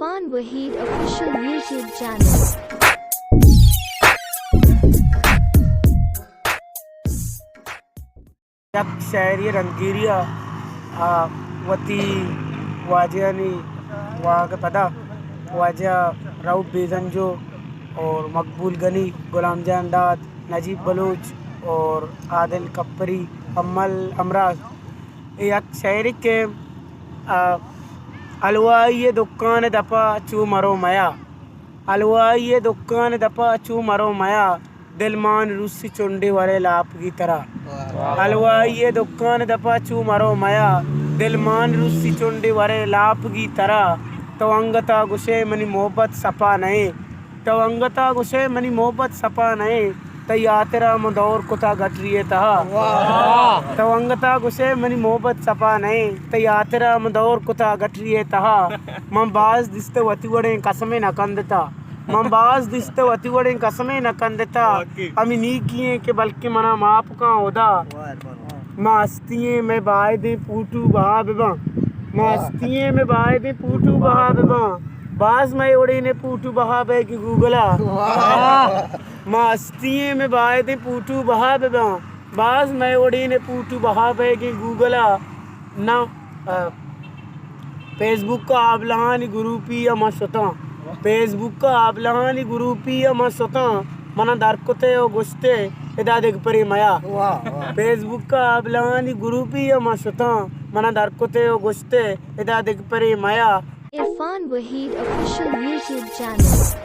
عرفان Waheed official YouTube channel. یک شاعری رندگیری ءَ، آ، وتی واجہانی واہگ ءَ پدا واجہ رؤف بیزنجو اور مقبول غنی، غلام جان ڈاد، نجیب بلوچ اور عادل کپری، امل امراض، اے یک شاعری کہ، آ، حلوائی ءِ دکان ءِ دپ ءَ چو مرو میا، حلوائی ءِ دکان ءِ دپ ءَ چو مرو میا، دل مان روسی چنڈے ورے لاپ گی ترا۔ واہ۔ حلوائی ءِ دکان ءِ دپ ءَ چو مرو میا، دل مان روسی چنڈے ورے لاپ گی ترا۔ تو انگت ءَ گوشے منی محبت سپا نئے، تو انگت ءَ گوشے منی محبت سپا نئے، تئی ہاترا من دور کتا گٹری ءِ تہا۔ واہ۔ تو انگت ءَ گوشے منی محبت سپا نئے، تئی ہاترا من دور کتا گٹری ءِ تہا۔ من باز دیست وتی وڑیں کسمے نہ کندتا، من باز دیست وتی وڑیں کسمے نہ کندتا۔ واقعی۔ ہمے نیکی ایں کہ بلکہ منا معاف کن ہدا۔ واہ، واہ، واہ۔ ما ہستی ایں مئے بائدیں پوٹو بہا بباں۔ ما واہ۔ ہستی ایں مئے بائدیں پوٹو بہا بباں۔ باز مئے وڑیں پوٹو بہا بئیگی گوگل ءَ۔ واہ۔ ما ہستی ایں مئے بائدیں پوٹو بہا بباں۔ باز مئے وڑیں پوٹو بہا بئیگی گوگل ءَ۔ نہ، آ، فیس بک ءَ آبلہانی گروپی ءَ من شتاں۔ فیس بک ءَ آبلہانی گروپی ءَ من شتاں۔ منا در کتے و گوشتے ادا دگپرے میا۔ واہ، واہ۔ فیس بک ءَ آبلہانی گروپی ءَ من شتاں۔ منا در کتے و گوشتے ادا دگپرے میا۔ عرفان وحید آفیشل یوٹیوب چینل۔